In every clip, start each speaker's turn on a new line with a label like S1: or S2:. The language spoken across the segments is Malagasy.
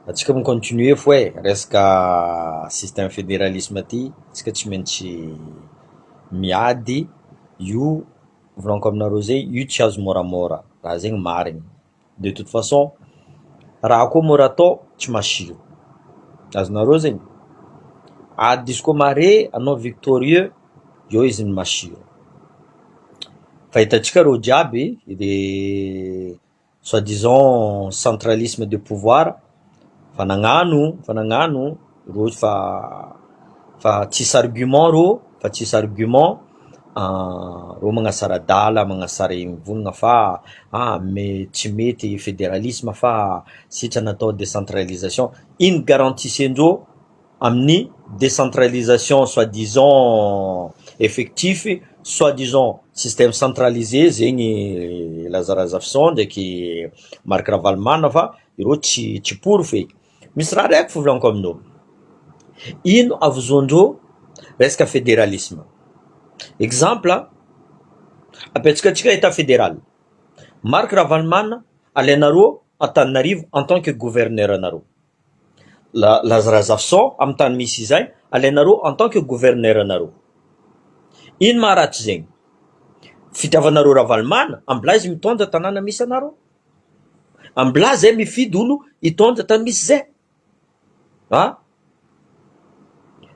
S1: Atsika mi-continuer fô e, resaka système fédéralisme ty tsika tsy maintsy miady io volaniko aminareo zay io tsy azo môramôra raha zegny marigny, de toute façon raha koa môra atao tsy masiro, azonareo zegny? Ady izy koa mare anao victorieux eo izy ny masiro, fa hitantsika reo jiaby le soit disant centralisme de pouvoir fa nagnano fa nagnano reo fa fa tsisy argument reo fa tsisy argument reo magnasara-dala magnasara mivonona fa ah mais tsy mety fédéralisme fa sitrany atao décentralisation, ino garantissendreo amin'ny décentralisation soit disant effectif, soit disant système centralisé zegny Laza Razafison ndraiky Marc Ravalomanana fa ireo tsy tsy pour feky. Misy raha raiky fo volaniko aminao, ino avozoandreo resaka fédéralisme? Exemple, apetsaka antsika état fédéral, Marc Ravalomanana alainareo Antananarivo en tant que gouverneur anareo. La Laza Razafison amy tany misy izay alainareo en tant que gouverneur anareo. Ino maharatsy zegny? Fitiavanareo Ravalomanana ambilà izy mitondra tanàna misy anareo, ambilà zay mifidy olo hitondra tany misy zay, ah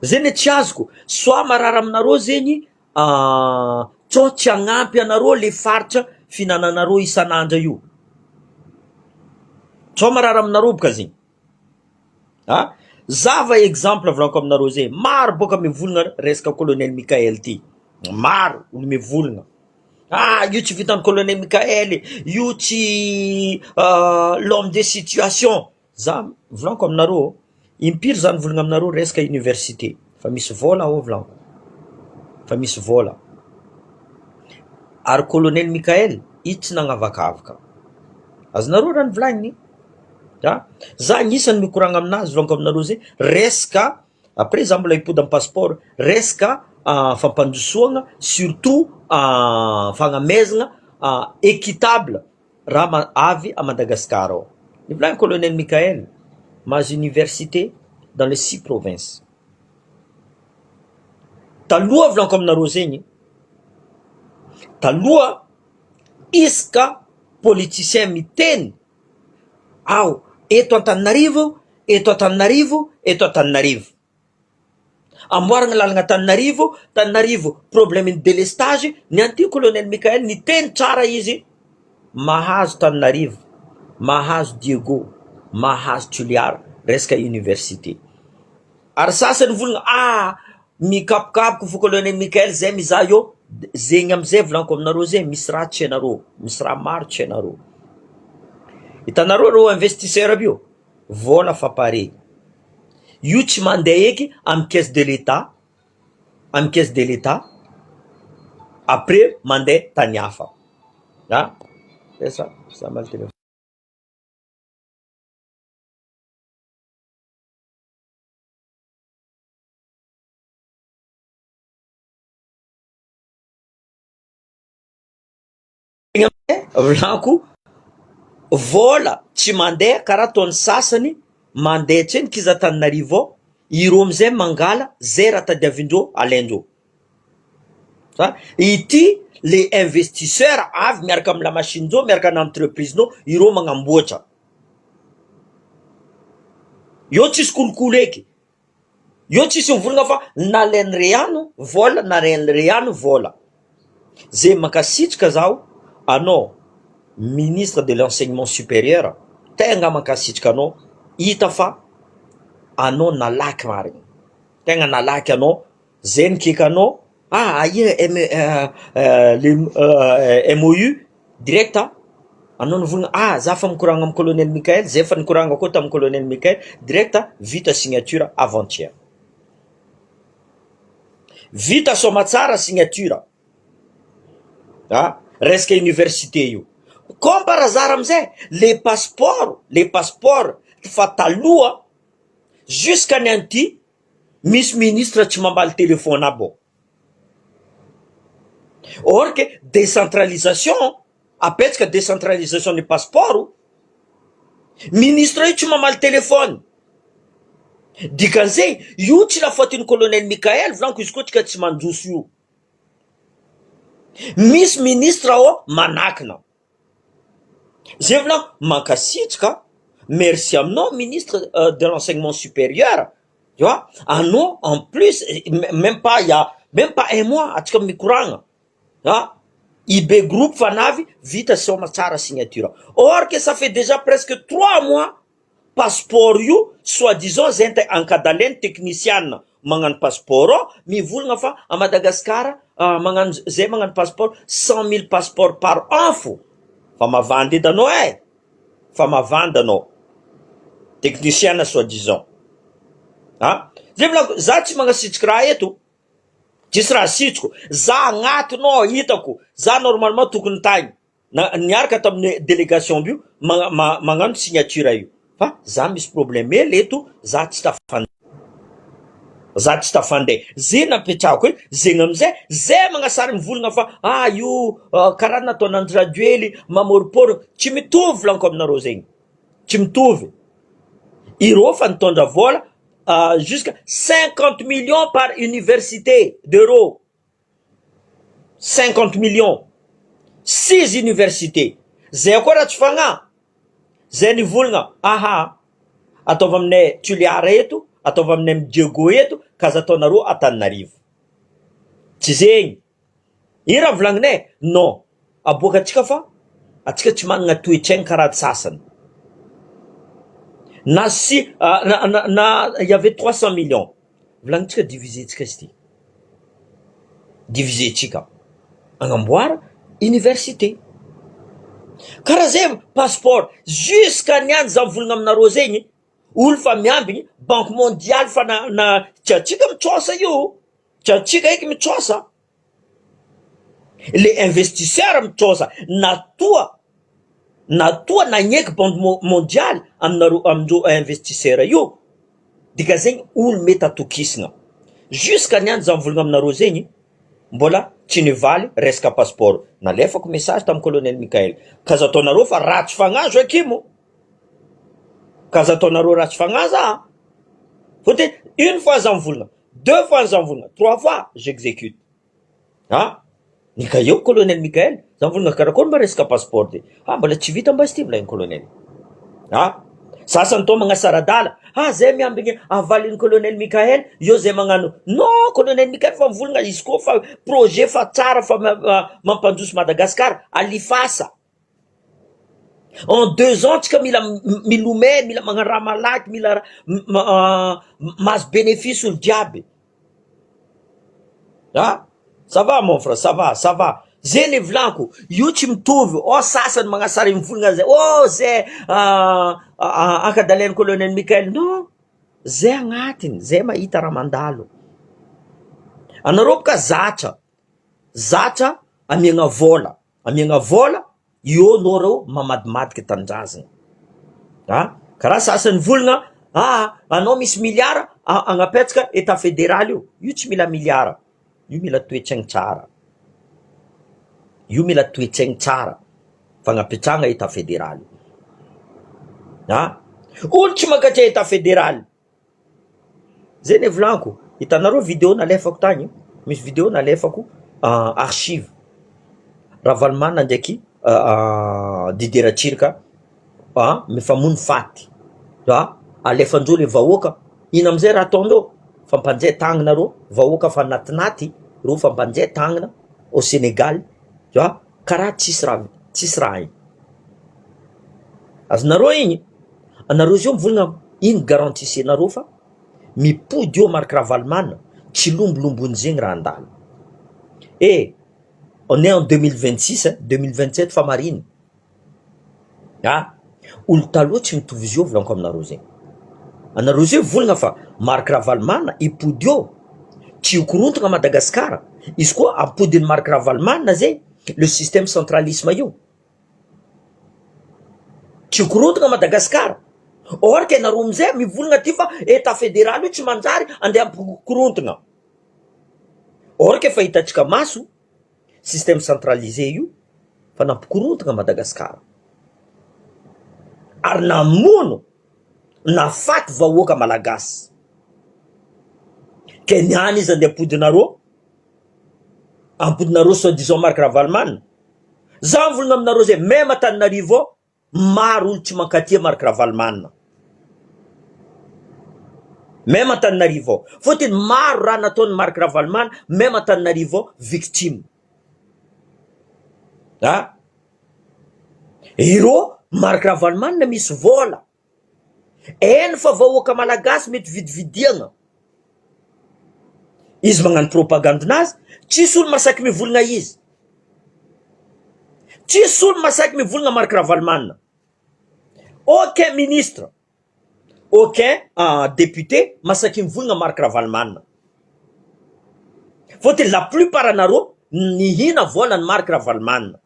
S1: zay ny tsy azoko soit marary aminareo zegny tsao tsy hagnampy anareo le faritra fihinananareo isan'andro io, tsao marary aminareo boka zegny, ah zava exemple volaniko aminareo zay maro boka mivolagna resaka colonel Mickael ty, maro olo mivolagna, ah io tsy vitan'ny colonel Mickael, io tsy l'homme de situation, za volaniko aminareo impiry za nivolagna aminareo resaka université fa misy vôla ao volaniko, fa misy vôla, ary colonel Mickael io tsy nagnavakavaka, azonareo raha nivolagniny, ah za agnisan'ny mikoragna aminazy volaniko aminareo zay resaka après za mbola hipody amy passeport resaka fampandrosoagna surtout fagnamezagna équitable raha ma- avy à Madagascar ao, nivolagny colonel Mickael mahazo université dans les six provinces, taloha volaniko aminareo zegny, taloha isaka politicien miteny ao eto Antananarivo, eto Antananarivo, eto Antananarivo, amboarana lalana Antananarivo, Tananarivo problème ny délestage, ny anty colonel Mickael niteny tsara izy mahazo Tananarivo, mahazo Diego, mahazo Toliara resaka université, ary sasany volagna ah mikapokapoka fo colonel Mickael zay mizaha eo, zegny amizay volaniko aminareo zay misy raha tsy hainareo, misy raha maro tsy hainareo, hitanareo reo investisseur aby io vôla fa pare, io tsy mandeha eky amy caisse de l'etat, amy caisse de l'etat après mandeha tany hafa, ah c'est ça, za mamaly téléphone. Volaniko vôla tsy mandeha karaha ataon'ny sasany mandeha tsendriky izy Antananarivo ao, ireo amizay mangala zay raha tadiavindreo alaindreo, fa ity le investisseur avy miaraka amy lamachine ndreo miaraka amy entreprise ndreo ireo magnamboatra, eo tsisy kolikoly eky. Eo tsisy mivolagna fa nalain'i Reano vola nalain'i Reano vola, ze mankasitraka zaho anao ministre de l'enseignement supérieur tegna mankasitraka anao hita fa anao nalaky marigny tegna nalaky anao zay nikeka anao ah aia M le MOU direct anao nivolagna ah za fa mikoragna amy colonel Mickael zay fa nikoragna koa tamy colonel Mickael direct vita signature avant hier, vita soamatsara signature ah resaka université io, comme par hasard amizay le passeport le passeport fa taloha jusqu'à ny an'ity misy ministre tsy mamaly téléphone aby ao. Or que décentralisation apetsaka décentralisation ny passeport. Ministre io tsy mamaly téléphone. Dikan'izay io tsy la faute ny colonel Mickaël volaniko izy koa tsika tsy mandroso io. Misy ministre ao manakina. Zay volaniko mankasitraka merci aminao ministre de l'enseignement supérieur tu vois anao en plus même pas il y a même pas un mois atsika mikoragna ah IB groupe fa navy vita soma tsara signature or que ça fait déjà presque 3 mois passeport io soi disant zay nte ankadaleny technicien magnano passeport ao mivolagna fa a Madagasikara magnano zay magnano passeport 100 000 passeport par an fo fa mavandy edy anao e, fa mavandy anao technicien soi disant ah. Zay volako za tsy magnasitriky raha eto, tsisy raha sitriko za agnatinao hitako za normalement tokony tagny na niaraka tamin'ny délégation bio magnano signature io fa za misy problème hely eto, za tsy tafan za tsy tafandeha zay napetrahako hoe zegny amizay zay magnasary mivolagna fa ah io karaha nataon'Andry Rajoely mamoripôro tsy mitovy volaniko aminareo zegny tsy mitovy ireo fa nitondra vola jusqu'à 50 millions par université d'euros, 50 millions, six universités zay koa raha tsy fagna zay nivolagna aha ataova aminay Tuliara eto, ataova aminay Diego eto ka aza ataonareo Antananarivo tsy zegny io raha volagninay non aboaka atsika fa atsika tsy manana toetsaigny karaha sasany na si na il y avait 300 millions volagnitsika divisé-tsika izy ty divisé-tsika agnamboara université karaha zay passeport jusqu'à niany za mivolagna aminareo zegny olo fa miambigny Banque mondiale fa na tsy atsika mitrosa io, tsy atsika eky mitrosa, le investisseur mitrosa natoa nagneky Banque mondiale aminareo amindreo investisseur io dika zegny olo mety atokisina jusqu'à niany za mivolagna aminareo zegny mbola tsy nivaly resaka passeport. Nalefako message tamy colonel Mikael ka aza ataonareo fa ratsy fagnahy Joakimo ka aza ataonareo ratsy fagnahy za fôtony une fois za mivolagna, deux fois za mivolagna, trois fois j'exécute. Ah nika eo colonel Mikael za mivolagna karakory mba resaka passeport ty ah mbola tsy vita mba izy ty volagny colonel ah sasany tô magnasara-dala ah zay miambigny avaliny colonel Mikael io zay magnano non colonel Mikael fa mivolagna izy koa fa projet fa tsara fa mampandroso Madagasikara alifasa en 2 ans tsika mila milomay mila magnano raha malaky mila raha mahazo bénéfice olo jiaby. Ah ça va mon frère, ça va, ça va zay volaniko io tsy mitovy o sasany magnasary mivolagna zay oh zay ankadalainy colonel Mikael non zay agnatiny zay mahita raha mandalo anareo boka zatra zatra amiagna vola amiagna vola io anao reo mamadimadiky tanindrazana a karaha sasany volagna ah anao misy miliara agnapetsaka état fédéral io io tsy mila miliara io mila toetsaigny tsara io mila toetsaigny tsara fagnapetrahana état fédéral a olo tsy mankatia état fédéral zay ny volaniko hitanareo vidéo nalefako tagny misy vidéo nalefako archive Ravalomanana ndraiky Didier Ratsiraka mifamono faty a alefandreo le vahoaka ino amizay raha ataondreo fampanjay tagnana reo vahoaka fa natinaty reo fampanjay tagnana au Sénégal a karaha tsisy raha tsisy raha igny azonareo igny anareo zio mivolagna ino garantisenareo fa mipody eo Marc Ravalomanana tsy lombolombony zegny raha andalo e on est en 2026, 2027 fa mariny a olo taloha tsy mitovy izy io volaniko aminareo zegny anareo zio volagna fa Marc Ravalomanana ipody eo tsy hikorontagna Madagasikara izy koa ampodiny Marc Ravalomanana zay le système centralisme io tsy hikorontagna Madagasikara or que anareo amizay mivolagna ty fa état fédéral io tsy manjary andeha ampikorontagna or que fa hitatsika maso système centralisé io fa nampikorontagna Madagasikara. Ary namono nafaty vahoaka malagasy. Ke niany izy andeha ampodinareo, ampodinareo soit disant Marc Ravalomanana. Za mivolagna aminareo zay, meme Antananarivo ao, maro olo tsy mankatia Marc Ravalomanana. Meme Antananarivo ao. Fôtony maro raha nataon'i Marc Ravalomanana, meme Antananarivo ao, victime. Ah! Ireo Marc Ravalomanana misy vôla. Eny fa vahoaka malagasy mety vidividiagna. Izy magnano propagande-nazy, tsisy olo masaky mivolagna izy. Tsisy olo masaky mivolagna Marc Ravalomanana. Aucun ministre, aucun député masaky mivolagna Marc Ravalomanana. Fôtony la plupart anareo nihina vôlan'i Marc Ravalomanana.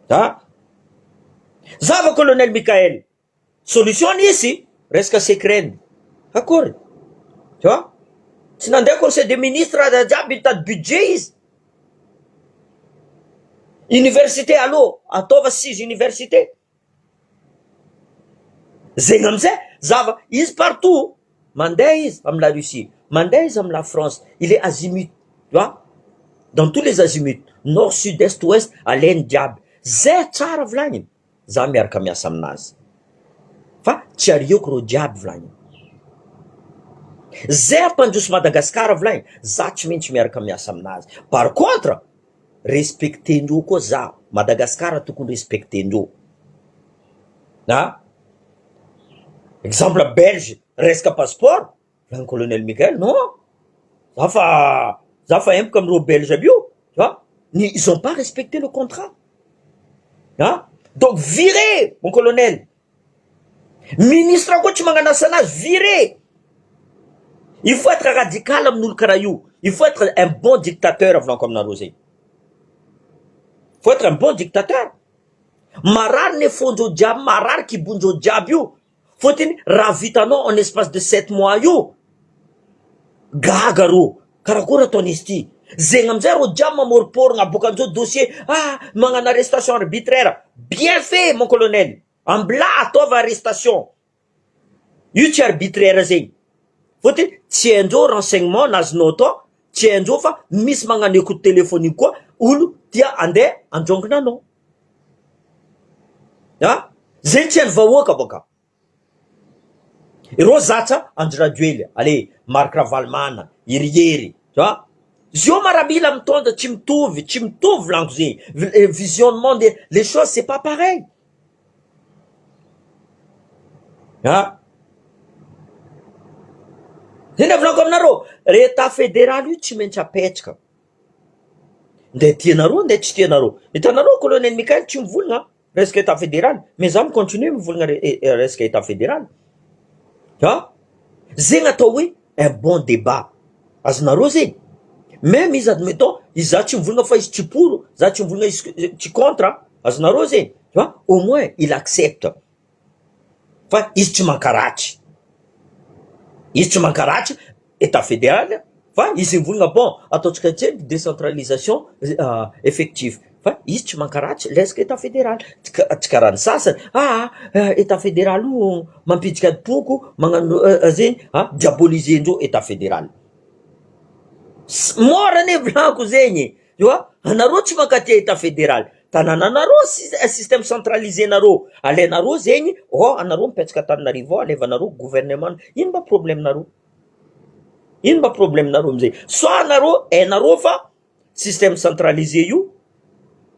S1: Ah! Zava colonel Mickaël, solution nisy, resaka secret-ny, akory? Tu vois? Tsy nandeha conseil des ministres raha jiaby nitady budget izy. Université allo, ataova six université. Zegny amizay zava izy partout mandeha izy amy la Russie, mandeha izy amy la France, il est azimut tu vois dans tous les azimuts nord sud est ouest alainy jiaby, zay tsara volagniny za miaraka miasa aminazy fa tsy ariako reo jiaby volagniny, zay ampandroso Madagascar volagniny za tsy maintsy miaraka miasa aminazy par contre Respecter-ndreo koa za, Madagascar tokony respecter-ndreo a! Exemple belge resaka passeport ny colonel Mickael non za fa za fa empaka amindreo belge aby io a! Ny ils ont pas respecté le contrat a! Donc virez mon colonel. Ministre koa tsy magnano asanazy, viré! Il faut être radical amin'olo karaha io, il faut être un bon dictateur volaniko aminareo zay, faut être un bon dictateur, marary ne fondreo jiaby, marary kibondreo jiaby io, fôtony raha vitanao en espace de sept mois io, gaga rô, karakory ataon'izy ty, zegny amizay rô jiaby mamôripôrigna aboakanjeo dossier, ah magnano arrestation arbitraire, bien fait mon colonel. Ambla ataova arrestation. Io tsy arbitraire zegny. Fôtony tsy haindreo renseignement nazonao tao, tsy haindreo fa misy magnano écoute téléphonique koa olo tia andeha anjongona anao. Ah! Zegny tsy hain'ny vahoaka bôka. Ireo zatra Andry Rajoelina, allez Marc Ravalomanana, Herihery, tu vois? Zio maramila mitondra tsy mitovy, tsy mitovy volaniko zegny, visionnement de les choses c'est pas pareil. Ah! Zay ny volaniko aminareo, re état fédéral io tsy maintsy apetraka. Nde tianareo nde tsy tianareo. Hitanareo colonel Mickaël tsy mivolagna resaka état fédéral, mais za mi-continue mivolagna resaka état fédéral. Ah! Zegny atao hoe un bon débat. Azonareo zegny? Même izy admettons, izy za tsy mivolagna fa izy tsy pour, za tsy mivolagna izy tsy contre, azonareo zegny? Fa au moins il accepte fa izy tsy mankaratsy, izy tsy mankaratsy état fédéral fa izy mivolagna bon ataontsika tsendriky décentralisation effective fa izy tsy mankaratsy resaka état fédéral, tsy karaha ny sasany ah état fédéral io mampiditra adim-poko magnano zegny ah diaboliser-ndreo état fédéral, mora anie volaniko zegny e, anareo tsy mankatia état fédéral Tanananareo système centralisé nareo alainareo zegny oh anareo mipetraka Antananarivo ao alevanareo gouvernement ino mba problème nareo ino mba problème nareo amizay soit anareo hainareo fa système centralisé io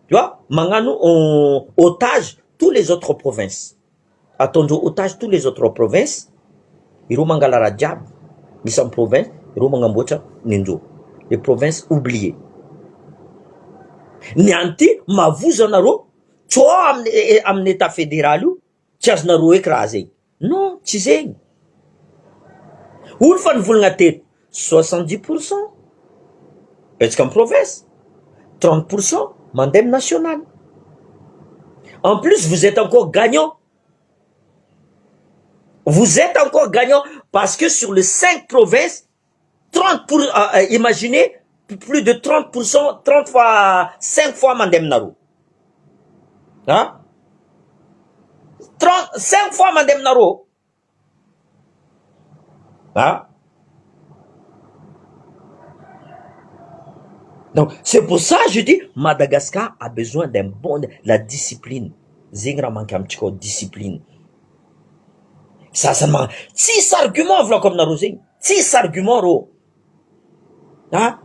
S1: tu vois magnano otage tous les autres provinces ataondreo otage tous les autres provinces ireo mangala raha jiaby misy amy province ireo magnamboatra nindreo les provinces oubliées ny any ty mavozo anareo tsô amin'ny amin'ny état fédéral io tsy azonareo eky raha zegny non tsy zegny olo fa nivolagna teto 70% betsaka amy province 30% mandeha amy national en plus vous êtes encore gagnant vous êtes encore gagnant parce que sur les cinq provinces 30 pour imaginez plus de 30% 30 fois 5 fois mandeha aminareo ah. 35 fois mandeha aminareo ah. Donc c'est pour ça je dis Madagascar a besoin d'un bon la discipline zegny raha manky amintsika ao discipline. Sasany ma tsisy argument volako aminareo zegny tsisy argument rô ah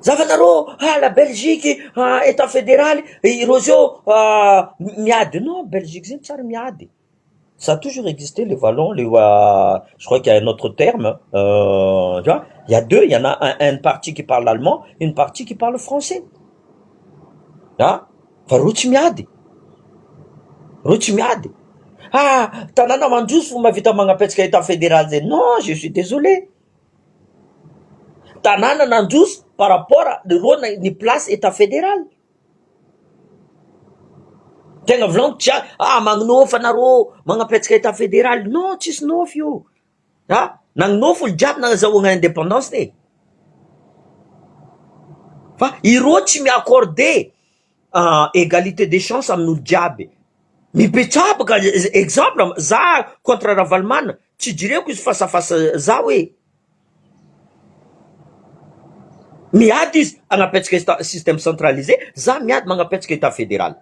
S1: zavanareo ah la Belgique ah etat federal ireo zao ah miady non Belgique zegny tsary miady ça a toujours existé les wallons les je crois qu'il y a un autre terme tu vois il y a deux il y en a un une partie qui parle allemand une partie qui parle français ah fa reo tsy miady reo tsy miady ah tanàna mandroso fo mahavita magnapetsaka etat federal zay non je suis désolé tanàna nandroso par rapport reo ny place etat federal tegna volaniko tsy ah magnonofy anareo magnapetsaka etat federal non tsisy nofy io ah nagnonofy olo jiaby nazahoagna indépendance e fa ireo tsy mi-accorder égalité des chances amin'olo jiaby mipetsabaka exemple za contre Ravalomanana tsy jireko izy fasafasa za hoe miady izy agnapetsaka état système centralisé za miady magnapetsaka état fédéral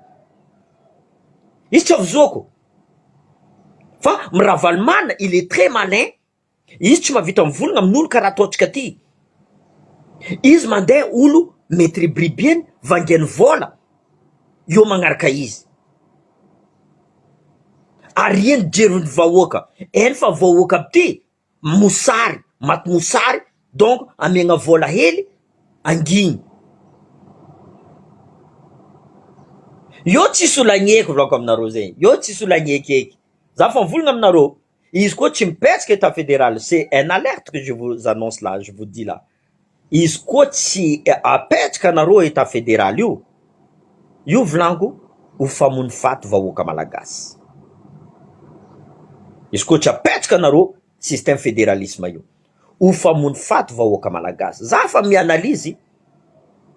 S1: izy tsy avozoako fa mi-Ravalomanana il est très malin izy tsy mahavita mivolagna amin'olo karaha ataotsika ty izy mandeha olo mety ribribieny vangainy vola eo magnaraka izy ary eny jeriny vahoaka eny fa vahoaka aby ty mosary maty mosary donc amiagna vola hely anginy eo tsisy olo agneky volako aminareo zegny eo tsisy olo agneky eky za fa mivolagna aminareo izy koa tsy mipetsaka état fédéral c'est un alerte que je vous annonce là je vous dis là izy koa tsy apetsaka anareo état fédéral io io volaniko ho famono faty vahoaka malagasy izy koa tsy apetsaka anareo système fédéralisme io ho famono faty vahoaka malagasy za fa mi-analyse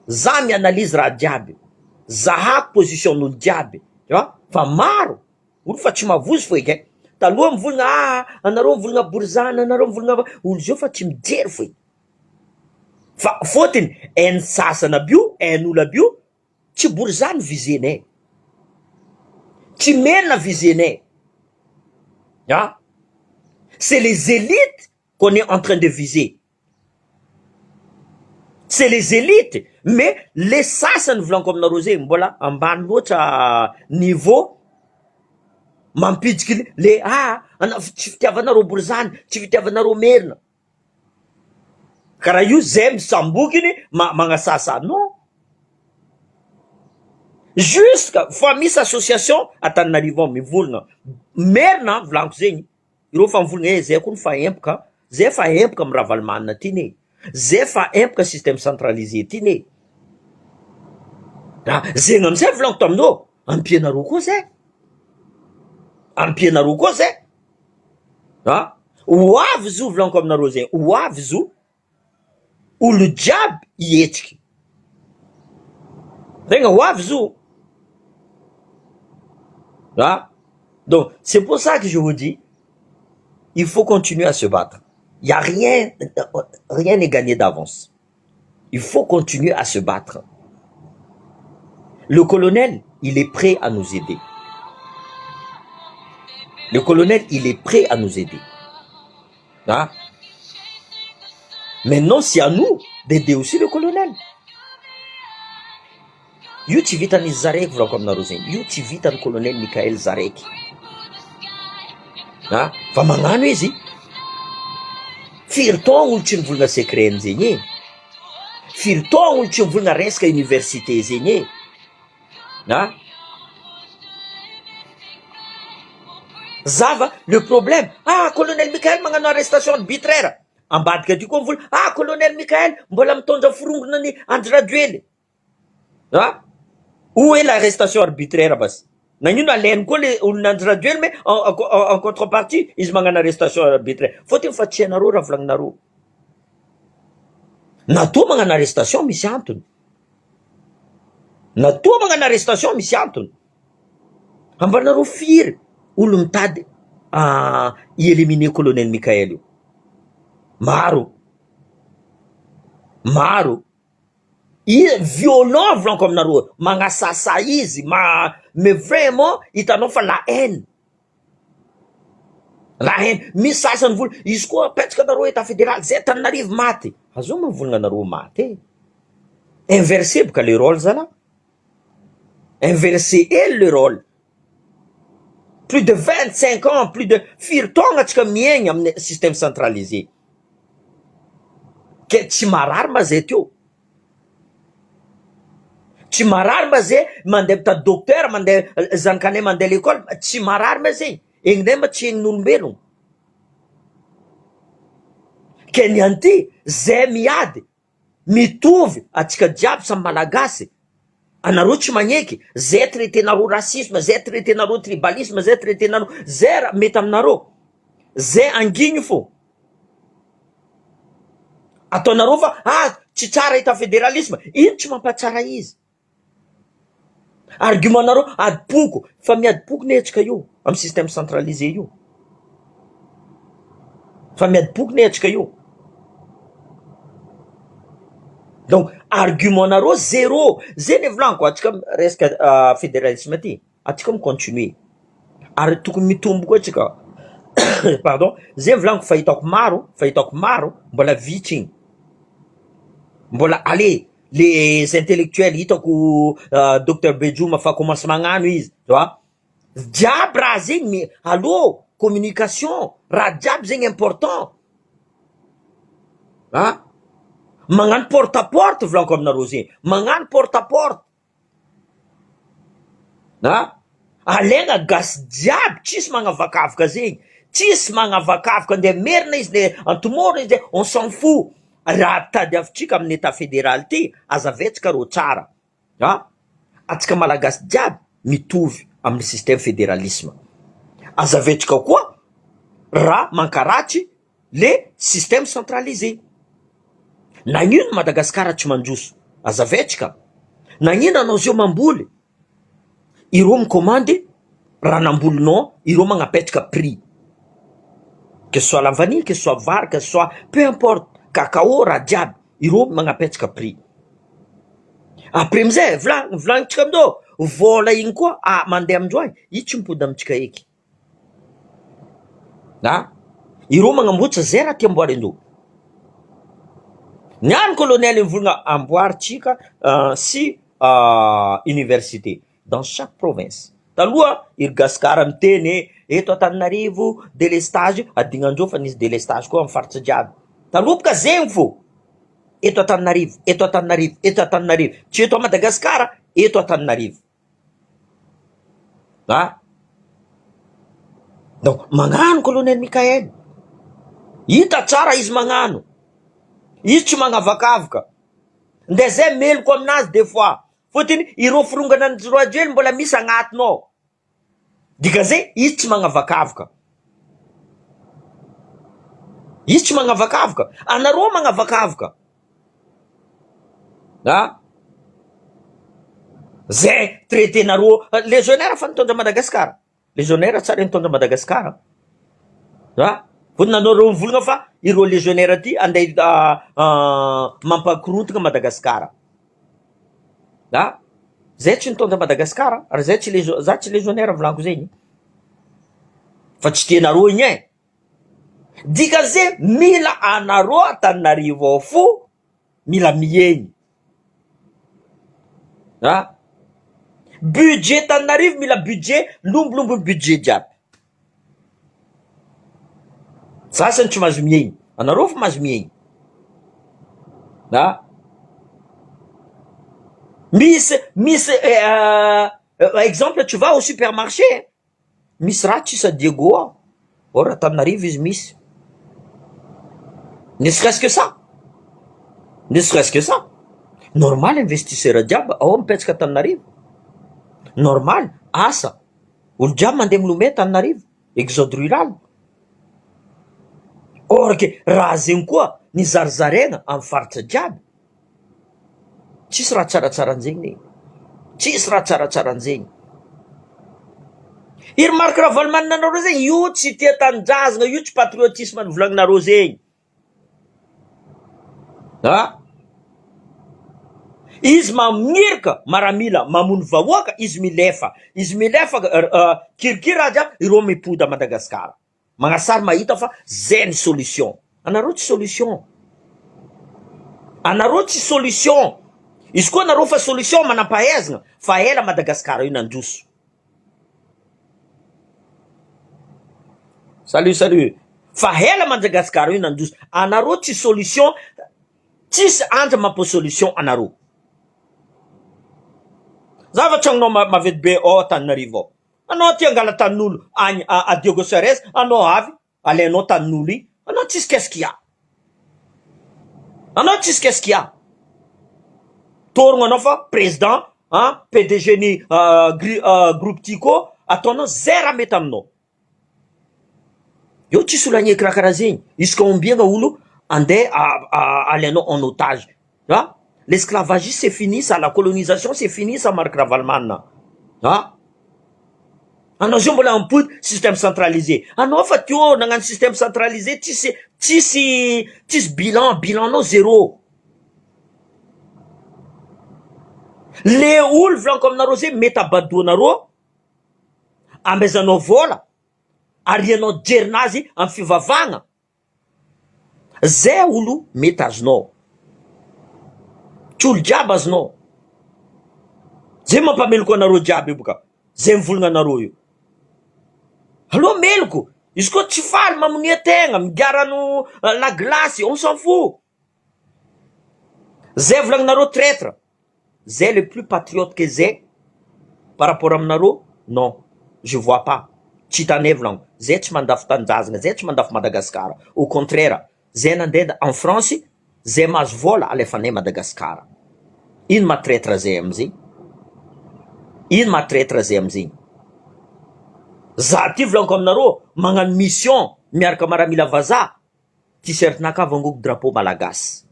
S1: za mi-analyse raha jiaby zahako position n'olo jiaby tu vois fa maro olo fa tsy mavozo fo eky e taloha mivolagna ah anareo mivolagna borizana anareo mivolagna olo zio fa tsy mijery fo eky fa fôtony hainy sasany aby io hain'olo aby io tsy borizany vizenay tsy merina vizenay ah c'est les élites qu'on est en train de viser c'est les élites mais le sasany volaniko aminareo zegny mbola ambany loatra niveau mampidiky le ah ana tsy fitiavanareo borizany tsy fitiavanareo merina karaha io zay misambokiny ma magnasasa non jusque fa misy association Antananarivo ao mivolagna merina volaniko zegny ireo fa mivolagna e zay koa ny fa empoka zay fa empoka amy Ravalomanana ty ne zay fa empoka système centralisé ty ne ah zegny amizay volaniko taminao ampianareo koa zay ampianareo koa zay ah ho avy zo volaniko aminareo zegny ho avy zo olo jiaby hihetsiky tegna ho avy zo ah donc c'est pour ça que je vous dis il faut continuer à se battre il y a rien rien n'est gagné d'avance il faut continuer à se battre le colonel il est prêt à nous aider le colonel il est prêt à nous aider ah maintenant c'est à nous d'aider aussi le colonel io tsy vitan'izy zaraiky volako aminareo zegny io tsy vitany colonel Michael zaraiky ah fa magnano izy firy taogno olo tsy nivolagna secret an'zegny e firy taogno olo tsy nivolagna resaka université zegny e ah zava le problème ah colonel Michael magnano arrestation arbitraire ambadika aty koa mivola ah colonel Michael mbola mitondra forongona ny Andry Rajoely ah où est l'arrestation arbitraire basy nagnino alainy koa le olona Andry Rajoely mais en contrepartie izy magnano arrestation arbitraire fôtony fa tsy hainareo raha volagninareo natoa magnano arrestation misy antony natoa magnano arrestation misy antony ambanareo firy Olo mitady hi-éliminer colonel Mickaël io. Maro. Maro. I violent volaniko aminareo, magnasasa izy, ma- mais vraiment hitanao fa la haine. La haine. Misy sasany vola, izy koa apetsaka anareo état fédéral, zay Antananarivo maty. Azao mivolagna anareo maty e. Inversé boka le rôle zalahy. Inversé hely le rôle. Plus de 25 ans, plus de firy taogna atsika miaigna amin'ny système centralisé. Ke tsy marary ma zay teo. Tsy marary ma zay mandeha mitady docteur, mandeha zanakanay mandeha l'école, tsy marary ma zay. Egninay ma tsy egnin'olombelogno. Ke ny an'ity zay miady mitovy atsika jiaby samy malagasy. Anareo tsy magneky, zay traitenareo racisme, zay traitenareo tribalisme, zay traitenareo, zay raha mety aminareo. Zay angigny fô. Ataonareo fa ah tsy tsara état fédéralisme, ino tsy mampatsara izy? Argument nareo adipoko, fa miadipoko ne atsika io amy système centralisé io. Fa miadipoko ne atsika io. Donc argument nareo zéro, zay ny volaniko atsika resaka fédéralisme ty, atsika mi-continuer ary tokony mitombo koa atsika pardon, zay volaniko fa hitako maro, fa hitako maro mbola vitsy igny, mbola allez les intellectuels hitako docteur Bejoma fa commence magnano izy, tu vois, jiaby raha zegny allo communication raha jiaby zegny important, ah magnano porte à porte volaniko aminareo zegny, magnano porte à porte, ah alaigna gasy jiaby tsisy magnavakavaka zegny, tsisy magnavakavaka andeha merina izy de antomoro izy de on s'en fout, raha tadiavintsika amin'ny état fédéral ty azavetsika rô tsara, ah atsika malagasy jiaby mitovy amin'ny système fédéralisme, azavetsika koa raha mankaratsy le système centralisé, nagnino Madagasikara tsy mandroso azavetsika, nagnino anao zio mamboly ireo mikômandy raha nambolinao ireo magnapetraka prix, que ce soit la vanille, que ce soit vary, que ce soit peu importe cacao raha jiaby ireo magnapetraka prix, après amizay vola- volagnitsika amindreo vola igny koa ah mandeha amindreo agny io tsy mipody amitsika eky, ah ireo magnamboatra zay raha tia amboarindreo, niany colonel mivolagna amboaritsika sy université dans chaque province, taloha iry gasikara miteny eto Antananarivo délestage adignandreo fa nisy délestage koa amy faritra jiaby, taloha boka zegny fô eto Antananarivo, eto Antananarivo, eto Antananarivo, tsy eto a Madagasikara eto Antananarivo, ah donc magnano colonel Mickaël, hita tsara izy magnano, izy tsy magnavakavaka, nde zay meloko aminazy des fois fôtony ireo firongana ny Rajoely mbola misy agnatiny ao, dikazay izy tsy magnavakavaka, izy tsy magnavakavaka, anareo magnavakavaka, ah zay traitenareo légionnaire fa nitondra Madagasikara, légionnaire tsara nitondra Madagasikara, ah fôtony anareo mivolagna fa ireo légionnaire ty andeha mampakorontana Madagasikara, ah zay tsy nitondra Madagasikara ary zay tsy légio- za tsy légionnaire volaniko zegny, fa tsy tianareo igny e, dikan'izay mila anareo Antananarivo ao fo mila mihegny, ah budget Tananarivo mila budget lombolombo budget jiaby, sasany tsy mahazo mihegny, anareo fo mahazo mihegny, ah misy misy exemple tu vas au supermarché misy raha tsisy a Diego ao, or Antananarivo izy misy, ne serait-ce que ça, ne serait-ce que ça, normal investisseur jiaby ao mipetraka Antananarivo, normal asa olo jiaby mandeha milomay Antananarivo, exode rural, or que raha zegny koa nizarizaraina amy faritra jiaby, tsisy raha tsaratsara an'zegny e, tsisy raha tsaratsara an'zegny. Iry Marc Ravalomanana nareo zegny io tsy tia tanindrazagna io tsy patriotisme novolagninareo zegny a! Izy mamirika maramila mamono vahoaka izy milefa izy milefa kirikira raha jiaby ireo mipody à Madagascar magnasary mahita fa zay ny solution anareo tsy solution anareo tsy solution izy koa anareo fa solution manampahaizana fa ela Madagascar io nandroso. Salut salut fa ela Madagascar io nandroso anareo tsy solution tsisy andra mampa solution anareo zava tragnonao maventy be ao Antananarivo ao anao aty angala tanin'olo any a Diego Suarez anao avy Alainao tanin'olo iny anao tsisy qu'est-ce qu'il y a anao tsisy qu'est-ce qu'il y a torogno anao fa président an PDG ny groupe Tiko ataonao zay raha mety aminao eo tsisy olo agneky raha karaha zegny isaka ombiagna olo andeha alainao en otage a l'esclavagisme c'est fini ça la colonisation c'est fini ça Marc Ravalomanana a. Anao zao mbola ampody système centralisé anao fa teo nagnano système centralisé tsisy tsisy tsisy bilan bilan nao zéro le olo volaniko aminareo zay mety abadoanareo amezanao vola arianao jerinazy amy fivavahagna Zay olo mety azonao. Tsy olo jiaby azonao. Zay mampameloko anareo jiaby io boka. Zay mivolagna anareo io. Aleo meloko. Izy koa tsy faly mamonia tegna, migarano la glace, on s'en fout. Zay volagninareo traitre. Zay le plus patriote que zay par rapport aminareo non je vois pas tsy hitanay volagno zay tsy mandafo tanindrazagna zay tsy mandafo Madagascar au contraire zay nandeha en France zay mahazo vola alefanay Madagascar ino maha traitre zay amizay ino maha traitre zay amizay za ty volagniko aminareo magnano mission miaraka maramila vazaha T-shirt naka vangoko drapeau malagasy.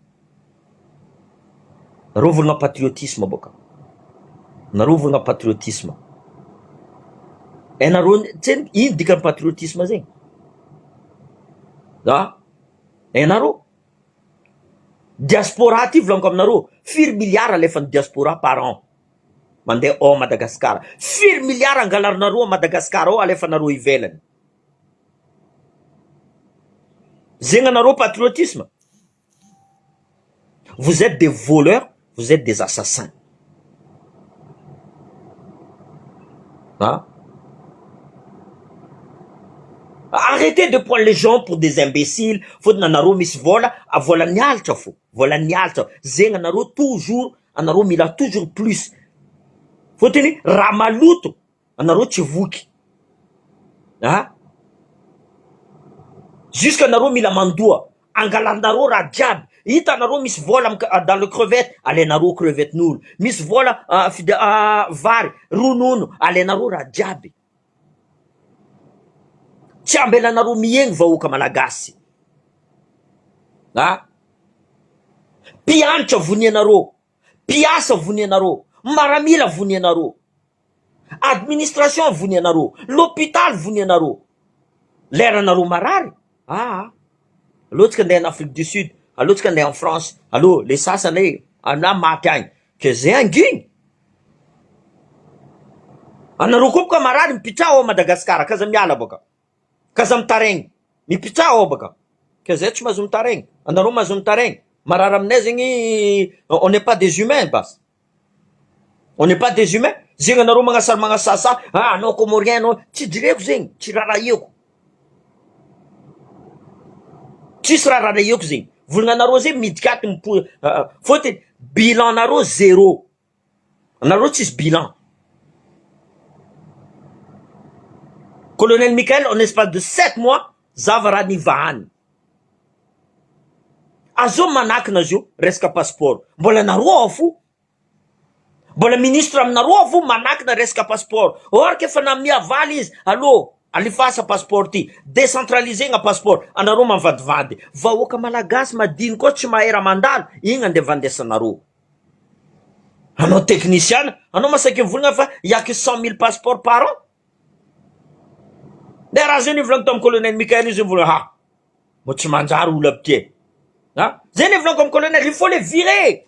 S1: Nareo volagna patriotisme boka. Nareo volagna patriotisme. Hainareo tsy ino dikan'ny patriotisme zegny? Ah! Hainareo? Diaspora ty volagniko aminareo, firy milliards alefan'ny diaspora par an mandeha ao Madagascar? Firy milliards angalarinareo à Madagascar ao alefanareo ivelany? Zegny anareo patriotisme? Vous etes des voleurs, vous etes des assassins. Ah. Arrêtez de prendre les gens pour des imbéciles, fôtony anareo misy vola, vola nialitra fô, vola nialitra, zegny anareo toujours, anareo mila toujours plus, fôtony raha maloto Anareo tsy voky a! Jusque anareo mila mandoa, angalanareo raha jiaby, hitanareo misy vola am dans le crevette, alainareo crevette n'olo, misy vola fide- vary, ronono, alainareo raha jiaby, tsy ambelanareo miegny vahoaka malagasy a! Mpianatra vonianareo, mpiasa vonianareo, maramila vonianareo. Administration vony anareo, l'hôpital vony anareo, leranareo marary aa aleo tsika andeha en Afrique du Sud, aleo tsika andeha en France, aleo le sasany e anah maty agny, ke zay angigny, anareo koa boka marary mipitraha ao Madagascar k'aza miala boka, k'aza mitaraigny, mipitraha ao baka, ke zay tsy mahazo mitaraigny, anareo mahazo mitaraigny, marary aminay zegny on n'est pas des humains basy. On n'est pas des humains, zegny anareo magnasary magnasasa ah anao comorien anao, tsy jereko zegny, tsy rarahiako, tsisy raha rarahiako zegny, volagnanareo zegny midika ato mipo- fôtony bilan nareo zero, anareo tsisy bilan, colonel Mickael en espace de sept mois zava raha nivahany. Azao manakina azio resaka passeport mbola nareo ao fo mbola ministre aminareo ao fo manakina resaka passeport or que efa namia valy izy allo alefasa passeport ty decentralisegna passeport anareo mavadivady vahoaka malagasy madiniky ao tsy mahay raha mandalo igny andeha vandesanareo anao teknisiana anao masaky mivolagna fa il y a que 100 mille passeport par an. De raha zay nivolaniko tamin'ny colonel Mickaël izy nivolagna ha mbô tsy manjary olo aby ty e a zay nivolaniko amin'ny colonel il faut les virer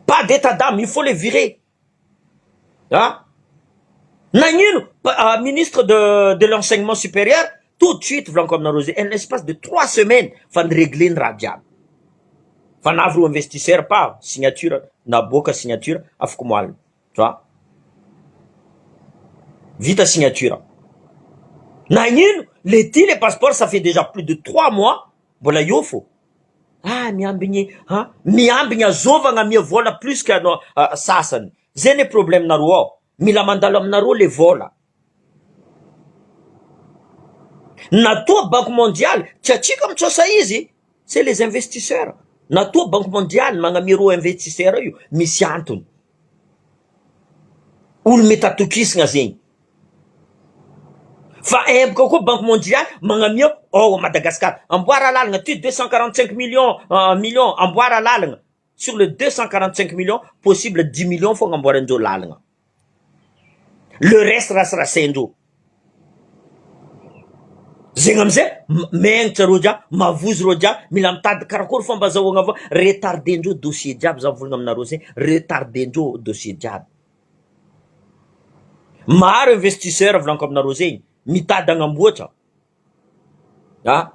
S1: pas d'état d'âme il faut les virer a nagnino ministre de de l'enseignement supérieur tout de suite volaniko aminareo zay en espace de 3 semaines fa niregle ny raha jiaby fa navy ro investisseur pa signature naboaka signature afaka moalina, tu vois, vita signature. Nagnino le ty le passeport, ça fait déjà plus de 3 mois mbola eo fô ah miambigny a miambigny azovagna mia vola plus que anao sasany. Zay ny problème nareo ao, mila mandalo aminareo le vola. Natoa Banque mondiale tsy atsika mitsosa izy, c'est les investisseurs. Natoa Banque mondiale magnamia ro investisseur io, misy antony olo mety atokisagna zegny fa emboka koa Banque mondiale magnamia ao Madagasikara amboara lalagna ty 245 millions amboara lalagna. Sur le 245 millions, possible 10 millions fogna amboarandreo lalagna, le reste rasirasaindreo zegny. Amizay megnitra reo jiaby, mavozo reo jiaby, mila mitady karakory fomba azahoagna avao. Retardendreo dossier jiaby, za volagna aminareo zegny, retardendreo dossier jiaby. Maro investisseur, volaniko aminareo zegny, mitady agnamboatra a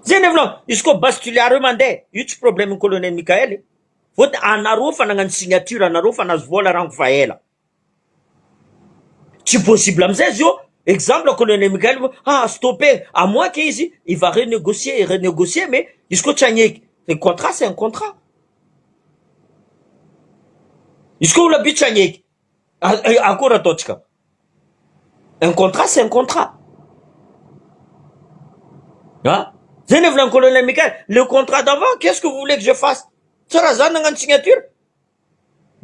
S1: zay ny volagno izy koa Base Toliara io mandeha io, tsy problème colonel Mikael fôtony anareo fa nagnano signature, anareo fa nahazo vola rango fa ela. Tsy possible amizay izy io. Exemple, colonel Mikael ah stoppé, à moins que izy il va renégocier, renégocier, mais izy koa tsy agneky, un contrat c'est un contrat. Izy koa olo aby tsy agneky, akory ataotsika? Un contrat c'est un contrat. Ah zay ny volagny colonel Mikael, le contrat d'avant, qu'est-ce que vous voulez que je fasse? Tsara zany nagnano signature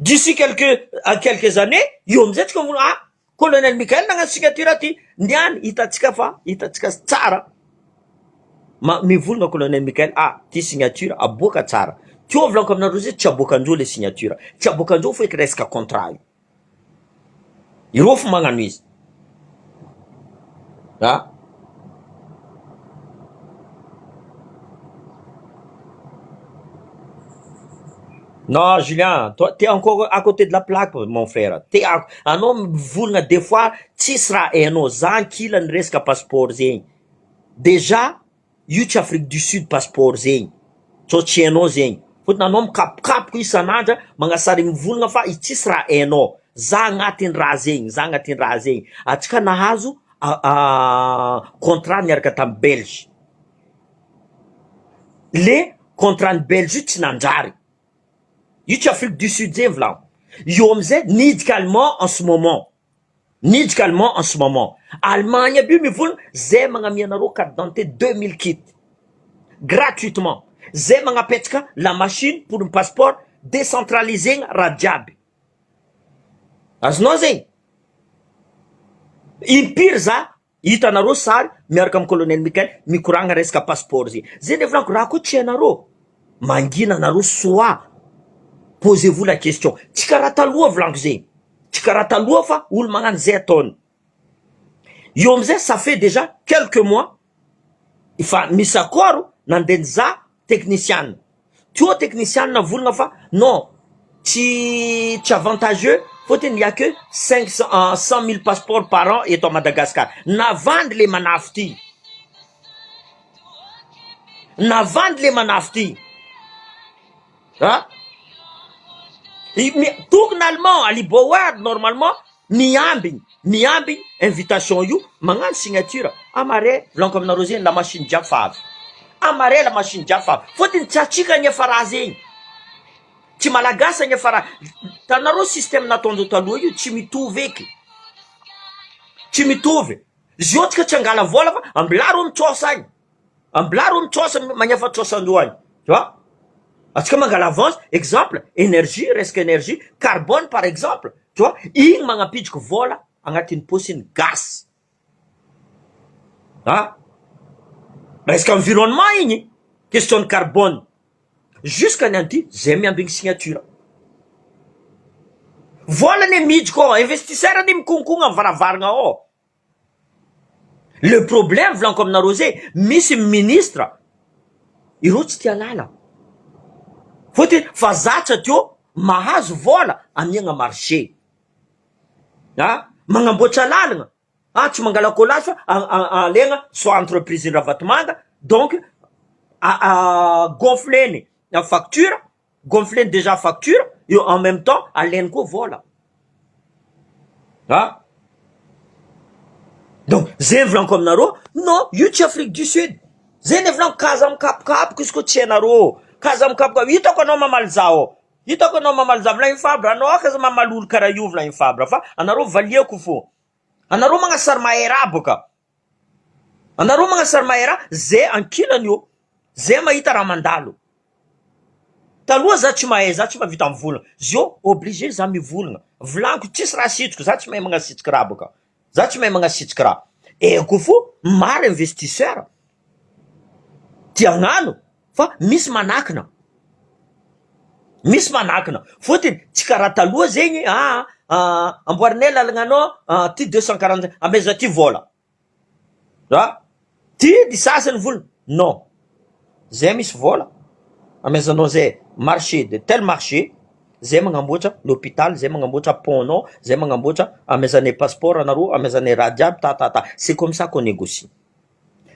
S1: d'ici quelques à quelques années io amizay tsika vola ah colonel Mikael nagnano signature aty niany hitatsika fa hitatsika tsara ma mivolagna colonel Mikael ah ty signature aboaka tsara teo. Volaniko aminareo zay, tsy aboakandreo le signature, tsy aboakandreo feky resaka contrat io, ireo fo magnano izy ah. Non Julien, toi t'es encore à côté de la plaque, mon frère. T'es anao mivolagna des fois tsisy raha hainao. Za ankilany resaka passeport zegny. Déjà io tsy Afrique du Sud passeport zegny. Tsao tsy hainao zegny. Fôtony anao mikapokapoka isan'andra magnasary mivolagna fa i tsisy raha hainao. Za agnatin'ny raha zegny, za agnatin'ny raha zegny. Atsika nahazo contrat niaraka tamy Belge. Le contrat ny Belge io tsy nanjary. Io tsy Afrique du Sud zegny volagno. Io amizay nidika allemand en ce moment. Nidika allemand en ce moment. Allemagne aby io mivolagna zay magnamia anareo carte d'identité 2000 kits gratuitement. Zay magnapetraka la machine pour ny passeport décentralisegna raha jiaby. Azonao zegny? Impiry za hitanareo sary miaraka amy colonel Mikael mikoragna resaka passeport zegny. Zay ny volaniko raha koa tsy hainareo mangina anareo, soit posez-vous la question. Tsy karaha taloha, volaniko zegny. Tsy karaha taloha fa olo magnano zay ataony. Io amizay ça fait déjà quelques mois fa misy accord nandeha nizaha technicien. Teo technicien volagna fa non, tsy avantageux fôtony il y a que 500 100 000 passeports par an eto à Madagascar. Navandy le manafo ty. Navandy le manafo ty. Ah? Tokony allemand Ali Boward normalement miambigny miambigny invitation io magnano signature amare. Volaniko aminareo zegny, la machine jiaby fa avy amare, la machine jiaby fa avy fôtony tsy atsika agnefa raha zegny, tsy malagasy agnefa raha tanareo. Système nataondreo taloha io tsy mitovy eky, tsy mitovy izy io. Tsika tsy angala vola fa ambilà reo mitsosa agny, ambilà reo mitsosa, magnefa tsosandreo agny, tu vois. Atsika mangala avance, exemple énergie, resaka énergie carbone par exemple, tu vois, igny magnampidriky vola agnatin'ny paosiny gasy. Ah resaka environnement igny, question de carbone jusqu'à ny anty zay miambigny signature. Vola ne midriky ao, investisseur ne mikonkogna amy varavarana ao. Le problème volaniko aminareo zay, misy ministre ireo tsy tia lala, fôtony fa zatra teo mahazo vôla amiagna marché, ah magnamboatra lalagna, ah tsy mangala colas fa alaigna soit entreprise Ravatomanga donc gonfleny facture, gonfleny déjà facture eo en même temps alainy koa vôla, ah donc zay volaniko aminareo, non io tsy Afrique du Sud, zay ny volaniko kaza mikapokapoka izy koa tsy hainareo, kaza mikapokapoka, hitako anao mamaly zaho, hitako anao mamaly zaho, volagny Fabra anao kaza mamaly olo karaha io volagny Fabra fa anareo valiako fô, anareo magnasary mahay raha bôka, anareo magnasary mahay raha, zay ankilany io, zay mahita raha mandalo, taloha za tsy mahay za tsy mahavita mivolagna, zio obligé za mivolagna, volaniko tsisy raha sitriko, za tsy mahay magnasitriky raha bôka, za tsy mahay magnasitriky raha, haiko fô maro investisseur tia hagnano fa misy manakina, misy manakina, fôtony tsy karaha taloha zegny ah amboarinay lalagnanao ty 240 ameza ty vôla, ah ty ny sasany vola, non zay misy vôla amezanao zay marché de tel marché, zay magnamboatra l'hôpital, zay magnamboatra pont-nao, zay magnamboatra amezanay passeport anareo, amezanay raha jiaby ta ta ta, c'est comme ça qu'on négocie.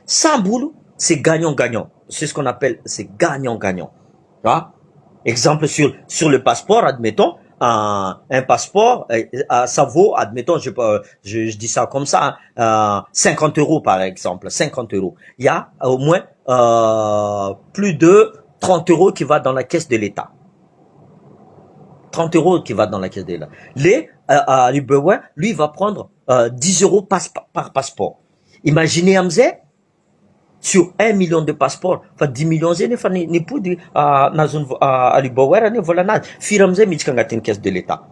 S1: Samby olo c'est gagnant gagnant, c'est ce qu'on appelle c'est gagnant gagnant. Ah, exemple sur le passeport, admettons, un passeport, ça vaut, admettons, je dis ça comme ça, hein, 50 euros par exemple, 50 euros. Il y a au moins plus de 30 euros qui va dans la caisse de l'État. 30 euros qui va dans la caisse de l'État. Les Beouin, lui, il va prendre 10 euros par passeport. Imaginez amizay sur 1 million de passeports fa 10 millions zay nefa nipody nazony Ali Bauer ane volanazy firy amizay miditsika agnatin'ny caisse de l'État,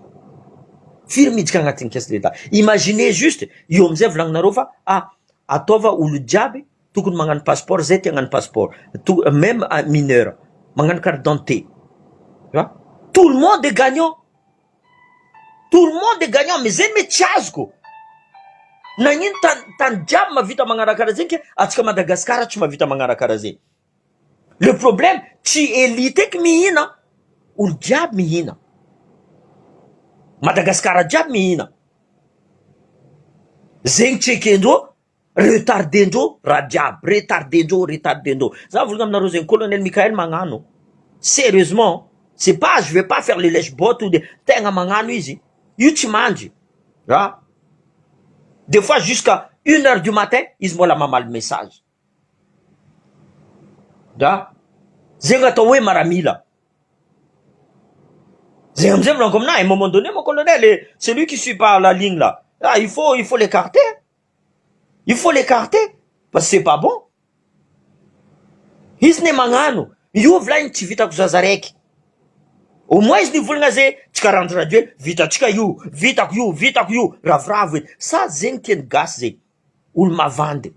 S1: firy miditsika agnatin'ny caisse de l'État. Imaginez juste io amizay volagninareo fa ah ataova olo jiaby tokony magnano passeport, zay tia hagnano passeport to, même mineur magnano carte d'identité, tu vois, tout le monde est gagnant, tout le monde est gagnant. Mais zay mety tsy azoko nagnino tany tany jiaby mahavita magnano karaha zegny ke atsika Madagasikara tsy mahavita magnano karaha zegny. Le problème tsy élite eky mihina, olo jiaby mihina, Madagasikara jiaby mihina, zegny tsy ekendreo, retardendreo raha jiaby, retardendreo, retardendreo. Za volagna aminareo zegny, colonel Michael magnano sérieusement, c'est pas, je vais pas faire le lèche-botte ou de tegna magnano izy io, tsy mandry ah des fois jusqu'à 1 heure du matin izy mbola mamaly message da zegny atao hoe maramila zegny amizay volaniko aminahy. À un moment donné, mon colonel, c'est lui qui suit par la ligne là, ah il faut l'écarter, il faut l'écarter parce que c'est pas bon izy ne magnano io volagny tsy vitako zaza raiky. Au moins izy nivolagna zay tsy karaha Andry Radio vitatsika io, vitako io, vitako io, ravoravo edy sa zegny tiany gasy zegny. Olo mavandy,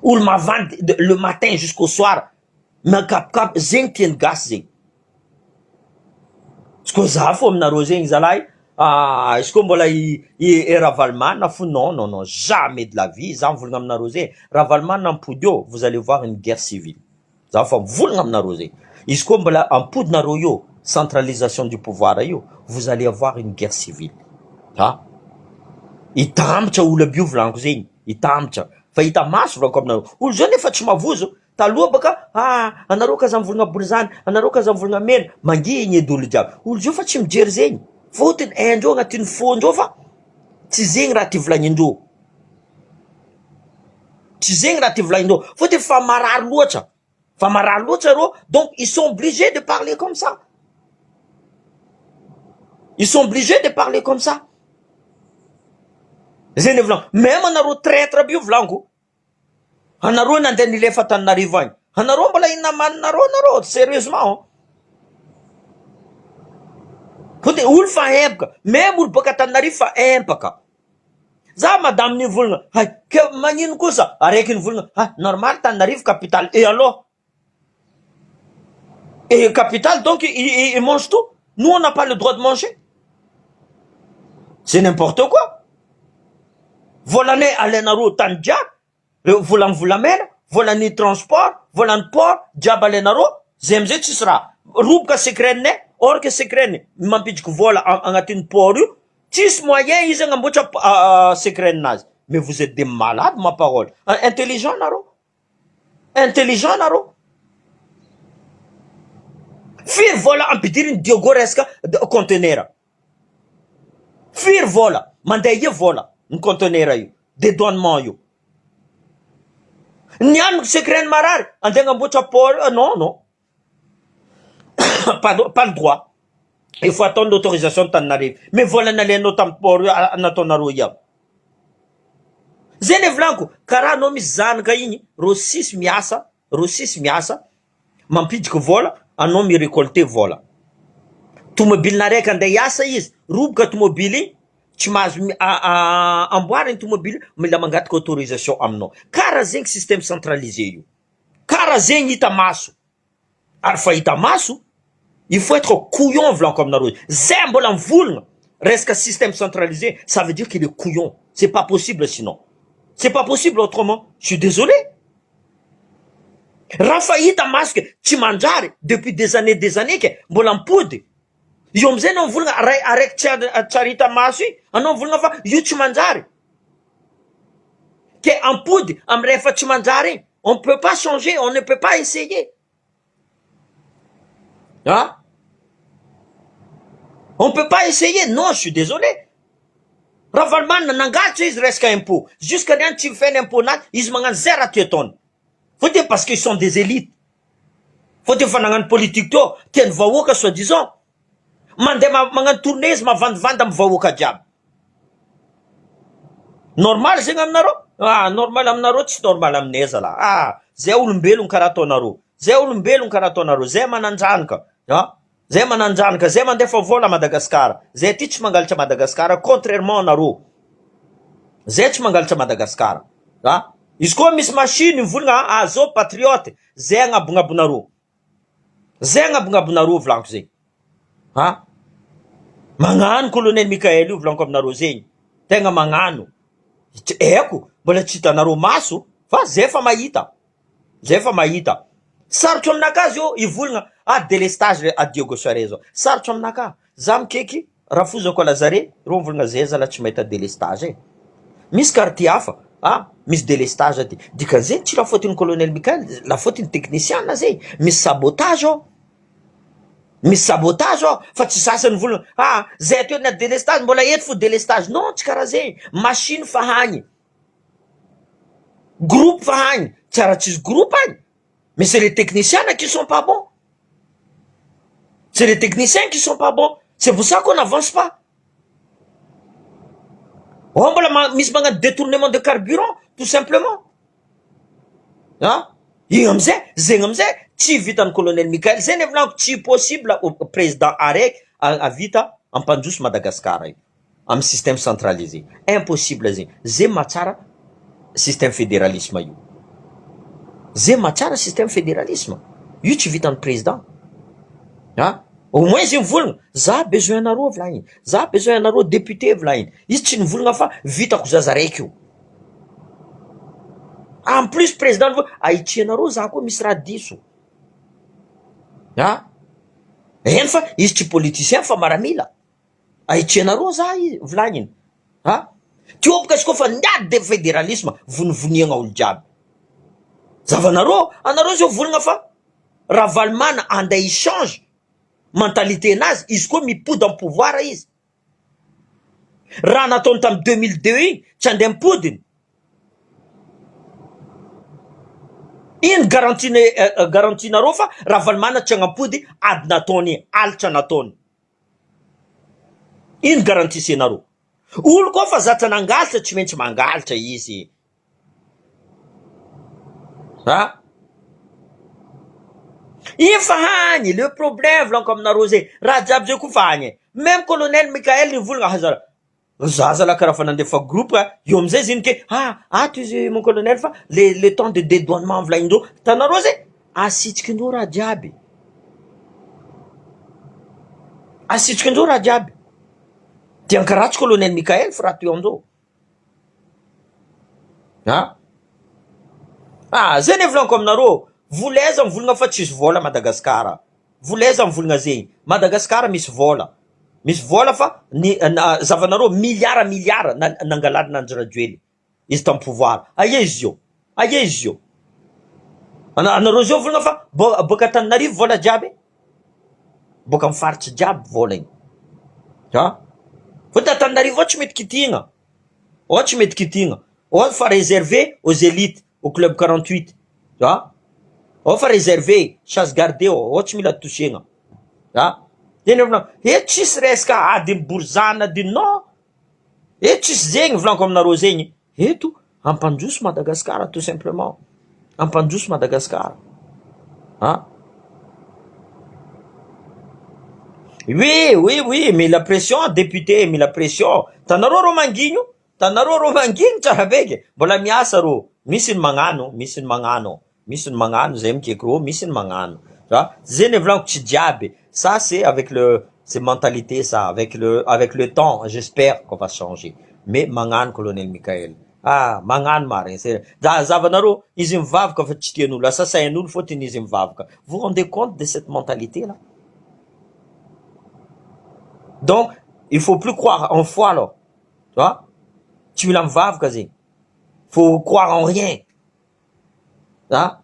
S1: olo mavandy le matin jusqu'au soir makapokapy zegny tiany gasy zegny. Izy koa za fo aminareo zegny zalahy, izy koa mbola i Ravalomanana fo, non non non, jamais de la vie. Za mivolagna aminareo zegny, Ravalomanana ampody eo, vous allez voir une guerre civile. Za fa mivolagna aminareo zegny, izy koa mbola ampodinareo io centralisation du pouvoir io, vous allez avoir une guerre civile. Ah hitambatra olo aby io, volaniko zegny, hitambatra fa hita maso volaniko aminareo. Olo zao nefa tsy mavozo taloha baka ah anareo kaza mivolagna borizany, anareo kaza mivolagna mena, mangigny edy olo jiaby. Olo zio fa tsy mijery zegny fôtony haindreo agnatin'ny fondreo fa tsy zegny raha ty volagnindreo, tsy zegny raha ty volagnindreo fôtony fa marary loatra, fa marary loatra reo. Donc ils sont obligés de parler comme ça, ils sont obligés de parler comme ça. Zay ny volaniko, même anareo traître aby io, volaniko anareo nandeha nilefa Tananarivo agny, anareo mbola inamaninareo anareo sérieusement fôtony olo fa empaka, même olo baka Tananarivo fa empaka. Za madame nivolagna hay ke magnino kosa araiky nivolagna ah normal Tananarivo capitale et alors et capitale, donc il mange tout, nous on n'a pas le droit de manger, c'est n'importe quoi. Volanay alainareo tany jiaby, reo volan'ny volamena, volan'ny transport, volan'ny port jiaby alainareo, zay amizay tsisy raha. Roboka secret-nay, or que secret-ny mampidriky vola agnatin'ny port io, tsisy moyen izy agnamboatra secret-nazy. Mais vous etes des malades ma parole. Intelligent nareo. Intelligent nareo. Firy vola ampidirin'i Diogo resaka conteneur? Firy vola? Mandeha ia vola ny conteneur io? Dedouanement io. Ny an'ny secret ny marary andeha agnamboatra port non non. Pardon, pas le droit. Il faut attendre l'autorisation de Tananarive. Mais vola nalainao tamin'ny port io nataonareo ia. Zay le volaniko, karaha anao misy zanaka igny, reo sisy miasa, reo sisy miasa, mampidiky vola, anao mi-récolter vola. Tomobilina araiky andeha hiasa izy, roboka tomobily igny, tsy mahazo amboariny tomobily, mila mangataka autorisation aminao. Karaha zegny système centralisé io. Karaha zegny hita maso. Ary fa hita maso, il faut être couillon volaniko aminareo. Zay mbola mivolagna resaka système centralisé, ça veut dire qu'il est couillon. C'est pas possible sinon. C'est pas possible autrement. Je suis désolé. Raha fa hita maso ke tsy manjary depuis des années des années ke mbola mipody. Io amizay anao mivolagna ray araiky tsy tsy ary hita maso io, anao mivolagna fa io tsy manjary. Ke ampody amy rehefa tsy manjary igny, on peut pas changer, on ne peut pas essayer. Ah? On peut pas essayer, non, je suis désolé. Ravalomanana nangalatra izy resaka impôt. Jusqu'à niany tsy mifehy impôt nazy, izy magnano zay raha ty ataony. Faut parce qu'ils sont des élites. Faut fa nagnano politique teo, tiany vahoaka soi-disant. Mandeha magnano tournée izy mavandivandy amy vahoaka jiaby. Normal zegny aminareo? Ah, normal aminareo tsy normal aminay zalahy. Ah, zay olombelogno karaha ataonareo. Zay olombelogno karaha ataonareo. Zay mananjanaka. Ah, zay mananjanaka, zay mandefa vola Madagasikara. Zay aty tsy mangalatra Madagasikara contrairement anareo. Zay tsy mangalatra Madagasikara. Ah, izy koa misy machine mivolagna ah zao patriote, zay agnabognabonareo. Zay agnabognabonareo volaniko zegny. Ah, magnano colonel Michael io volaniko aminareo zegny. Tegna magnano. Tsy haiko, mbola tsy hitanareo maso fa zay fa mahita. Zay fa mahita. Sarotro aminakahy zio hivolagna ah délestage a Diego Suarez zao. Sarotro aminakahy. Za mikeky rafozako Lazare, reo mivolagna zay zalahy tsy mahita délestage e. Misy quartier hafa, ah misy délestage aty. Dikan'izay tsy la faute-ny colonel Michael, la faute-ny technicien zay. Misy sabotage ao. Misy sabotage ao fa tsy sasany volagna ah zay ateo na délestage mbola eto fo délestage. Non, tsy karaha zegny. Machine fa hagny. Groupe fa hagny. Tsara tsisy groupe agny. Mais c'est les techniciens qui sont pas bons. C'est les techniciens qui sont pas bons. C'est pour ça qu'on n'avance pas. Oh, mbola misy magnano détournement de carburant, tout simplement. Ah, igny amizay, zegny amizay, tsy vitan'ny colonel Michael, zay ny volaniko tsy possible au président araiky avita ampandroso Madagasikara io amy système centralisé. Impossible zegny. Zay mahatsara système fédéralisme io. Zay mahatsara système fédéralisme. Io tsy vitan'ny président. Ah, au moins izy mivolagna, za besoin anareo volagny, za besoin anareo député volagny. Izy tsy nivolagna fa vitako zaza raiky io. En plus président nivolagna, ahitsianareo za koa misy raha diso. Ah, eny fa izy tsy politicien fa maramila. Ahitsianareo za izy volagniny. Ah, teo boka izy koa fa niady de fédéralisme vonivoniagna olo jiaby. Zavanareo, anareo zao volagna fa Ravalomanana andeha hi-change mentalité nazy, izy koa mipody amy pouvoir izy. Raha nataony tamy 2002 igny tsy andeha mipodiny. Ino garantie garantie nareo fa Ravalomanana tsy hagnampody ady nataony alitra nataony. Ino garantie-senareo? Olo koa fa zatra nangalatra tsy maintsy mangalatra izy. Ah, io fa hagny le problème volaniko aminareo zay raha jiaby zay koa fa hagny même colonel Michael nivolagna hazara za zalahy karaha fa nandefa groupe eo amizay izy iny ke ah ato izy mon colonel fa le temps de dédouanement volagnindreo hitanareo zay asitrikindreo raha jiaby asitrikindreo raha jiaby tian-karatsy colonel Michael fa raha teo amindreo. A! Ah zay ne volaniko aminareo, vola aiza mivolagna fa tsisy vola Madagascar, vola aiza mivolagna zegny, Madagascar misy vola, misy vola fa ny zavanareo milliard milliard nangalarina Andry Rajoelina izy tam pouvoir, aia izy io, aia izy io, anareo zao volagna fa boaka Antananarivo vola jiaby, boaka amy faritry jiaby vola igny, a! Fôtony Antananarivo ao tsy mety kitihina. Ao tsy mety kitihina, ao fa reservé aux élites, au club 48 a! Ao fa reservé, chasse gardée ao, ao tsy mila tosehina a! Tena volagno, eto tsisy resaka ady borizano ady non! Eto tsisy zegny volaniko aminareo zegny, eto hampandroso Madagascar tout simplement, hampandroso Madagascar a! Oui oui oui mila pression député mila pression tanareo rô mangigno tanareo rô mangigno tsara beky mbola miasa rô misy ny magnano misy ny magnano misy ny magnano zay mikaiky rô misy ny magnano a zay ny volaniko tsy jiaby ça c'est avec le c'est mentalité ça avec le avec le temps j'espère qu'on va changer mais magnano colonel Mickaël ah magnano marigny c'est za zavanareo izy mivavaka fa tsy tian'olo asasain'olo fôtony izy mivavaka vous rendez compte de cette mentalité là donc il faut plus croire en foi alors tu vois tsy mila mivavaka zegny faut croire en rien ah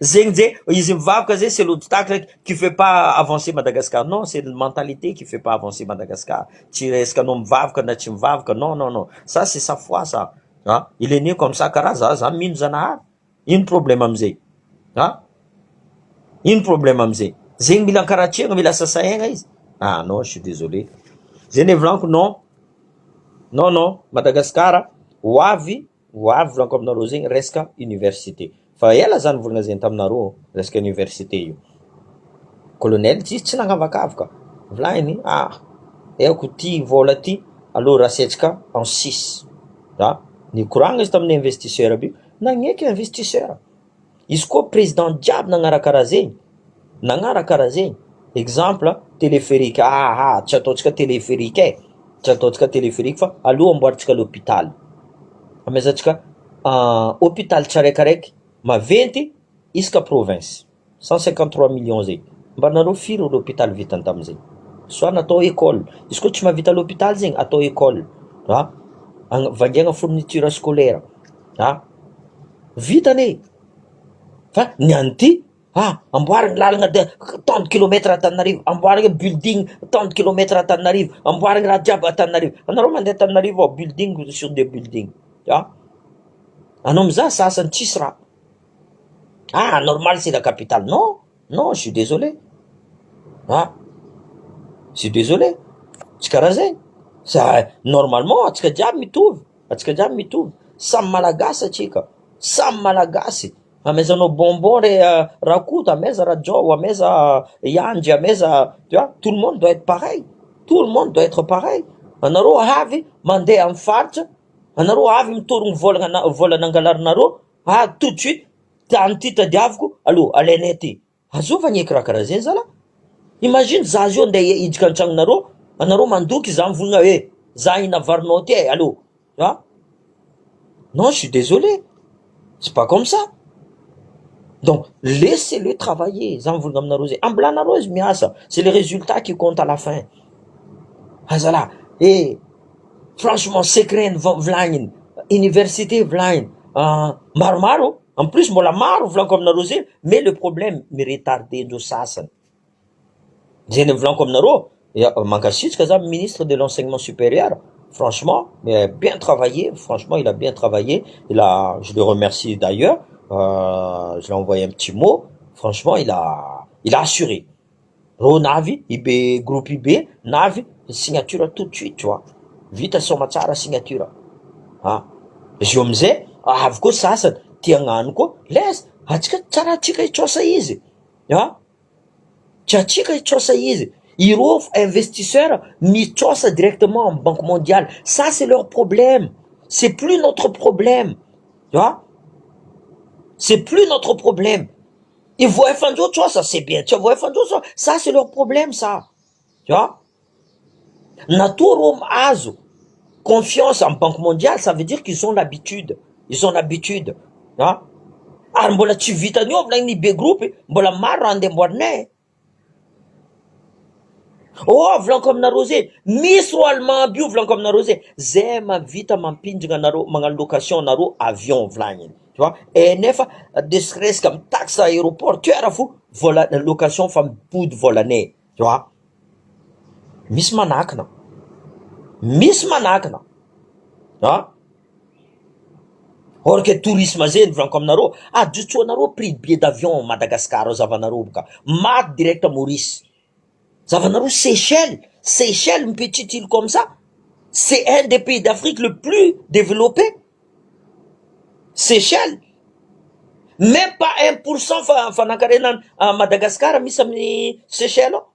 S1: zegny je izy mivavaka zay c'est l'obstacle qui fait pas avancer Madagascar non c'est une mentalité qui fait pas avancer Madagascar tsy resaka anao mivavaka na tsy mivavaka non non non ça c'est sa foi ça ah il est né comme ça karaha za za mino zanahary ino problème amizay ah ino problème amizay zegny mila ankaratsiagna mila sasaegna izy ah non je suis désolé zay ny volaniko non non non Madagascar ho avy ho avy volaniko aminareo zegny resaka université fa ela zany volagna zegny taminareo resaka université io colonel tsy izy tsy nagnavakavaka volagniny ah haiko ty vola ty alô rasentsika en six a nikoragna izy tamin'ny investisseur aby io nagneky investisseur izy koa président jiaby nagnaraka raha zegny nagnaraka raha zegny exemple téléphérique aha tsy ataontsika téléphérique e tsy ataontsika téléphérique fa aloha amboarintsika l'hôpital amezantsika hôpital tsiraikaraiky maventy isaka province 153 millions zay mba nareo firy l'hôpital vitany tamizay soit natao école izy koa tsy mahavita l'hôpital zegny atao école a vangiana fourniture scolaire a vitany e fa ny an'ity ah amboariny lalana de tant de kilomètre Antananarivo amboariny building tant de kilomètre Antananarivo amboariny raha jiaby Antananarivo anareo mandeha Antananarivo ao building sur des building a anao mizaha sasany tsisy raha ah normal c'est la capitale non non je suis désolé ah je suis désolé tsy karaha zegny sa normalement atsika jiaby mitovy atsika jiaby mitovy samy malagasy atsika samy malagasy amezanao bonbon re Rakoto ameza Rajao ameza Iandry ameza tu vois tout le monde doit être pareil tout le monde doit être pareil anareo avy mandeha amy faritra anareo avy mitorogno volagna vola nangalarinareo ah tout de suite tany ty tadiaviko aloha alainay ty azova gneky raha karaha zegny zala imagine za zio andeha hiditra an-tragnonareo anareo mandoky za mivolagna hoe za ina varinao ty e allo ah non je suis désolé c'est pas comme ça donc laissez-le travailler za mivolagna aminareo zay ambilanareo izy miasa c'est le résultat qui compte à la fin azala eh franchement secret ny volagniny université volagniny maromaro en plus mbola maro volaniko aminareo zay mais le problème miretarde ndreo sasany zay ny volaniko aminareo mankasitraka za ministre de l'enseignement supérieur franchement mais bien travaillé franchement il a bien travaillé il a je le remercie d'ailleurs je lui ai envoyé un petit mot franchement il a assuré ro navy ibe groupe ibe navy signature tout de suite tu vois vita soma tsara signature ah izy io amizay avy koa sasany tia hagnano koa lesa atsika tsara atsika hitrosa izy ah tsy atsika hitrosa izy ireo investisseur mitrosa directement amy banque mondiale ça c'est leur problème c'est plus notre problème tu vois c'est plus notre problème ivoefandreo trosa c'est bien tsy avoefandreo ça ça c'est leur problème ça tu vois natoa ro azo confiance amy Banque mondiale, ça veut dire qu'ils ont l'habitude, ils ont l'habitude a. Ary mbola tsy vitan'io volagniny be groupe, mbola maro raha andeha amboarinay. Oh, volaniko aminareo zay, misy ro allemand aby io, volaniko aminareo zay, zay mahavita mampindrina anareo, magnano location anareo avion volagniny, tu vois, e nefa de serait-ce que taxe aéroportuaire fo vola location fa mipody volanay, tu vois. Misy manakina, misy manakina a. Or que tourisme zay volaniko aminareo, ajotsoanareo prix billet d'avion Madagascar ao, zavanareo boka maty direct Maurice. Zavanareo Seychelles, Seychelles, une petite île comme ça, c'est un des pays d'Afrique le plus développé. Seychelles, même pas 1% fa fanankarena Madagascar misy amin'ny Seychelles ao.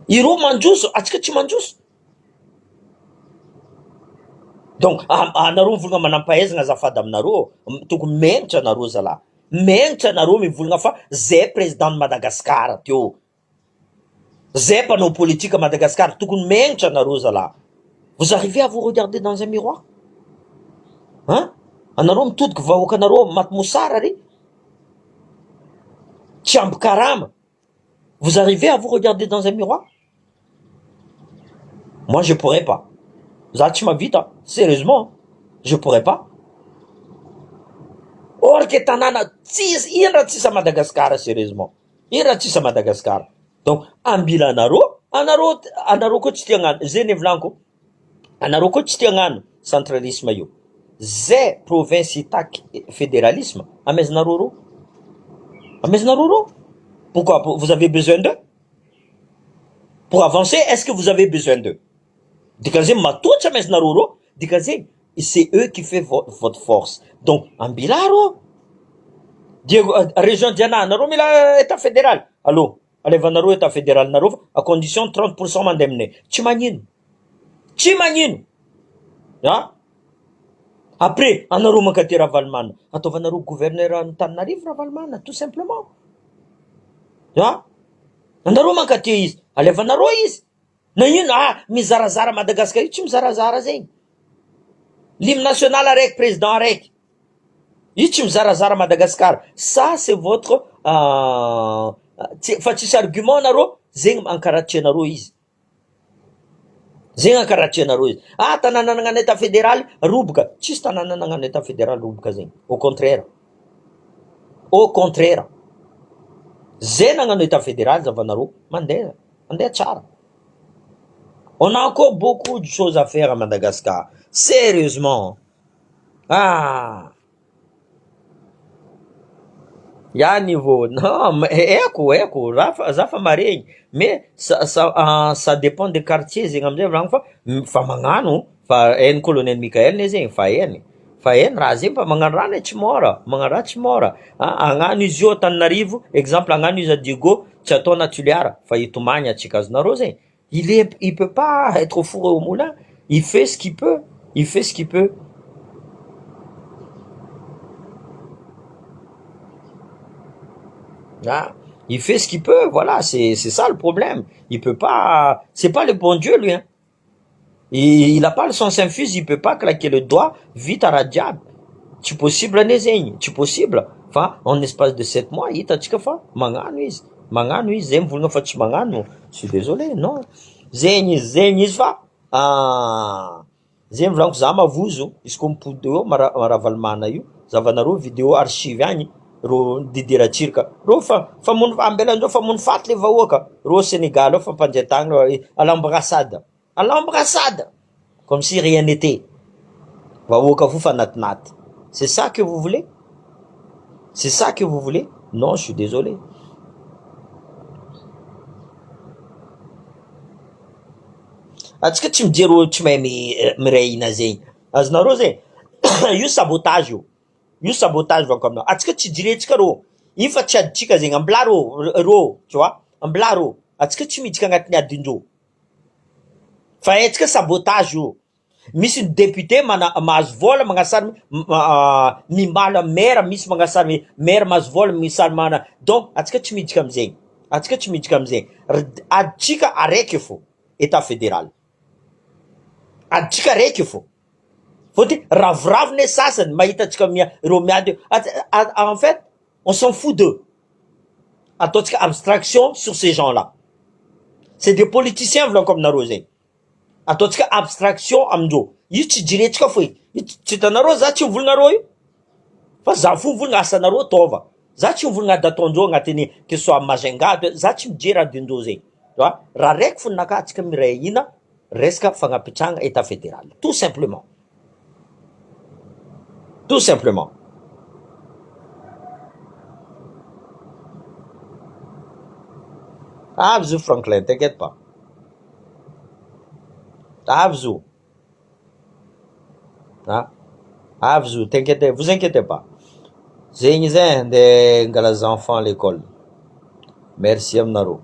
S1: Ireo mandroso, atsika tsy mandroso. Donc anareo mivolagna manam-pahaizana, azafady aminareo, tokony menatra anareo zalahy, menatra anareo mivolagna fa zay président de Madagascar teo, zay mpanao politique Madagascar, tokony menatra anareo zalahy. Vous arrivez à vous regarder dans un miroir, hein? Anareo mitodiky vahoaka anareo maty mosara ry, tsy ampy karama. Vous arrivez à vous regarder dans un miroir? Moi, je pourrais pas. Za tsy mahavita, sérieusement, je pourrais pas. Or que tanàna tsisy ino raha tsisy a Madagascar, sérieusement, ino raha tsisy a Madagascar? Donc ambilanareo, anareo koa tsy tia hagnano zay ny volaniko, anareo koa tsy tia hagnano centralisme io, zay province hitaky fédéralisme, amezanareo reo, amezanareo reo. Pourquoi vous avez besoin d'eux pour avancer? Est-ce que vous avez besoin d'eux? Dikan'izay matoa amezanareo reo, dikan'izay c'est eux qui fait votre force. Donc ambila reo. Diego région Diana, anareo mila état fédéral, allo, alevanareo état fédéral nareo, fa à condition 30% mandeha aminay, tsy magnino, tsy magnino a. Après anareo mankaty Ravalomanana, ataovanareo gouverneur Antananarivo Ravalomanana, tout simplement a. Anareo mankaty izy, alevanareo izy na ino a. Mizarazara Madagasikara io, tsy mizarazara zegny. L'hymne national araiky, président araiky io, tsy mizarazara Madagasikara. Ça c'est votre fa tsisy argument anareo zegny ankaratsianareo izy, zegny ankaratsianareo izy. Ah, tanàna nagnano état fédéral roboka, tsisy tanàna nagnano état fédéral roboka zegny. Au contraire, au contraire, zay nagnano état fédéral zavanareo mandeha, mandeha tsara. On a encore beaucoup de choses à faire à Madagascar, sérieusement. Ah, ya niveau non haiko, haiko raha fa za fa maregny, mais ça dépend des quartiers zegny amizay volagno fa magnano fa hainy colonel Michael ne zegny, fa hainy, fa hainy raha zegny, fa magnano raha ne tsy mora, magnano raha tsy mora. Agnano izy io Antananarivo, exemple, agnano izy a Diego, tsy atao na Tuliara fa hitomagny atsika, azonareo zegny. Il peut pas être au four et au moulin, il fait ce qu'il peut, il fait ce qu'il peut. Ah, il fait ce qu'il peut, voilà, c'est ça le problème. Il peut pas, c'est pas le bon Dieu, lui, hein. Il a pas le sens infuse, il peut pas claquer le doigt vite à raha jiaby. Tsy possible ane zegny, tsy possible. Fa en espace de 7 mois, hitantsika fa magnano izy, magnano izy, zay mivolagna fa tsy magnano. Je suis désolé, non. Zegny izy, zegny izy fa ah, zegny volaniko za mavozo, izy koa mipody eo Ravalomanana io, zavanareo vidéo archive agny, ro Didier Ratsiraka, ro fa famono ambelandreo famono faty le vahoaka, ro Sénégal ao fampandriatagna à l'embrassade, à l'embrassade, comme si rien n'était. Vahoaka fo fa natinaty. C'est ça que vous voulez? C'est ça que vous voulez? Non, je suis désolé. Atsika tsy mijery olo tsy mahay miray hina zegny. Azonareo zegny? Io sabotage io. Io sabotage voako aminao. Atsika tsy jirentsika rô. Io fa tsy aditsika zegny. Ambila rô, rô, tu vois? Ambila rô. Atsika tsy miditsika agnatin'ny adindreo. Fa haintsika sabotage io. Misy ny député mana mahazo vola magnasary mimalo amy maire, misy magnasary maire mahazo vola misary mana. Donc atsika tsy miditsika amizegny. Atsika tsy miditsika amizegny. Aditsika araiky fo. État fédéral. Adintsika raiky fô. Fôtony ravoravo ne sasany mahita antsika mia- ireo miady io. En fait on s'en fout d'eux. Ataontsika abstraction sur ces gens là. C'est des politiciens volaniko aminareo zegny. Ataontsika abstraction amindreo. Io tsy jerentsika fô e. Io tsy hitanareo za tsy mivolagna reo io. Fa za fo mivolagna asanareo ataova. Za tsy mivolagna ady ataondreo agnatin'ny que ce soit Majunga, za tsy mijery adindreo zegny. Raha raiky fo ninakahy antsika miray hina resaka fagnapitrahana etat federal tout simplement. Tout simplement. Avy zo Franklin, t'inquiète pas. Avy zo. Ah, avy zo, t'inquiète, vous inquiétez pas. Zegny zay andeha angala enfant à l'école. Merci aminareo.